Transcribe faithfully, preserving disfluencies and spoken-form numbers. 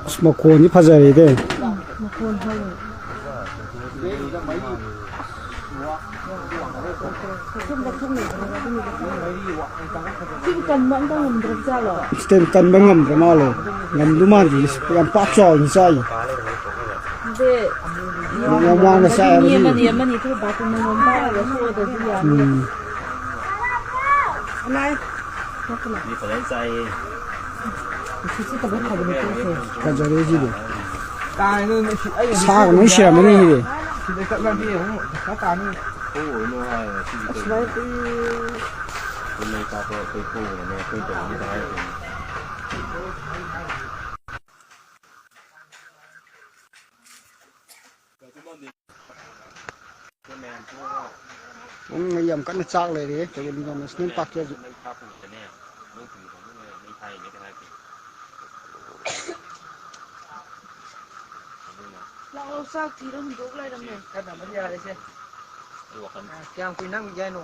ꯑꯁ, ꯃꯈꯣꯟꯗꯤ ꯐꯖꯔꯦ ꯀꯩꯅꯣ꯫ ꯃꯈꯣꯟ ꯍꯧꯋꯦ꯫ ꯁꯤꯕꯨ ꯀꯟꯕ ꯑꯝꯇ ꯉꯝꯗ꯭ꯔꯕꯖꯥꯠꯂꯣ? ꯁꯤꯗꯤ ꯀꯟꯕ ꯉꯝꯗ꯭ꯔ ꯃꯥꯜꯂꯦ꯫ ꯉꯝꯗꯧ ꯃꯥꯟꯗꯦ꯫ ꯌꯥꯝ ꯄꯥꯛ ꯆꯥꯎꯅ ꯆꯥꯏꯌꯦ꯫ ꯑꯗꯨꯗꯤ ꯌꯥꯝ ꯋꯥꯡꯅ ꯆꯥꯏ ꯃꯤ ꯍꯥꯏꯕ ꯁꯤ꯫ ꯑꯃꯅꯤ, ꯑꯃꯅꯤ ꯈꯔ ꯕꯥꯇꯣꯟ ꯑꯃꯃꯝ ꯄꯥꯏꯔꯒ ꯁꯣꯛꯑꯗ꯭ꯔꯗꯤ ꯌꯥꯅꯤ꯫ ꯎꯝ꯫ ꯃꯤ ꯐꯖꯅ ꯆꯥꯏꯌꯦ꯫ ꯅꯨꯡꯁꯤꯠ ꯁꯤꯠꯇꯕ ꯐꯕꯅꯦ ꯇꯣꯛꯈ꯭ꯔꯣ꯫ ꯐꯖꯔꯦ ꯁꯤꯗꯤ꯫ ꯀꯥꯏꯅꯣ ꯅꯨꯡꯁꯤꯠ, ꯑꯩ ꯁꯥꯒ ꯂꯣꯏ ꯁꯤꯔꯝꯃꯅꯤ ꯁꯤꯗꯤ꯫ ꯁꯤꯗ ꯆꯠꯂꯗꯤ ꯑꯃꯨꯛ ꯄꯩꯁꯥ ꯇꯥꯅꯤ꯫ ꯊꯣꯛꯎꯔꯅꯨ ꯍꯥꯏ ꯉꯁꯤꯗꯤ ꯀꯩꯅꯣ? ꯑꯁꯨꯃꯥꯏꯅ ꯎꯝ꯫ ꯀꯣꯏꯂꯧ ꯀꯥꯞꯄ ꯑꯩꯈꯣꯏ ꯊꯣꯛꯎꯔꯅꯨ, ꯑꯩꯈꯣꯏ ꯇꯧꯔꯤꯁꯤꯗ ꯍꯥꯏꯔꯤꯁꯤꯅꯤ꯫ ꯎꯝ, ꯌꯥꯝ ꯀꯟꯅ ꯆꯥꯛ ꯂꯩꯔꯦ ꯀꯩꯕꯨꯜ ꯂꯝꯖꯥꯎ ꯅꯦꯁꯅꯦꯜ ꯄꯥꯔꯛꯁꯦ ꯍꯧꯖꯤꯛ꯫ ꯂꯥꯛꯑꯣ, ꯆꯥꯛ ꯊꯤꯔ ꯍꯨꯟꯗꯣꯛ ꯂꯩꯔꯝꯃꯦ꯫ ꯀꯌꯥꯝ ꯀꯨꯏꯅ ꯅꯝꯈꯤꯒꯦ ꯍꯥꯏꯅꯣ?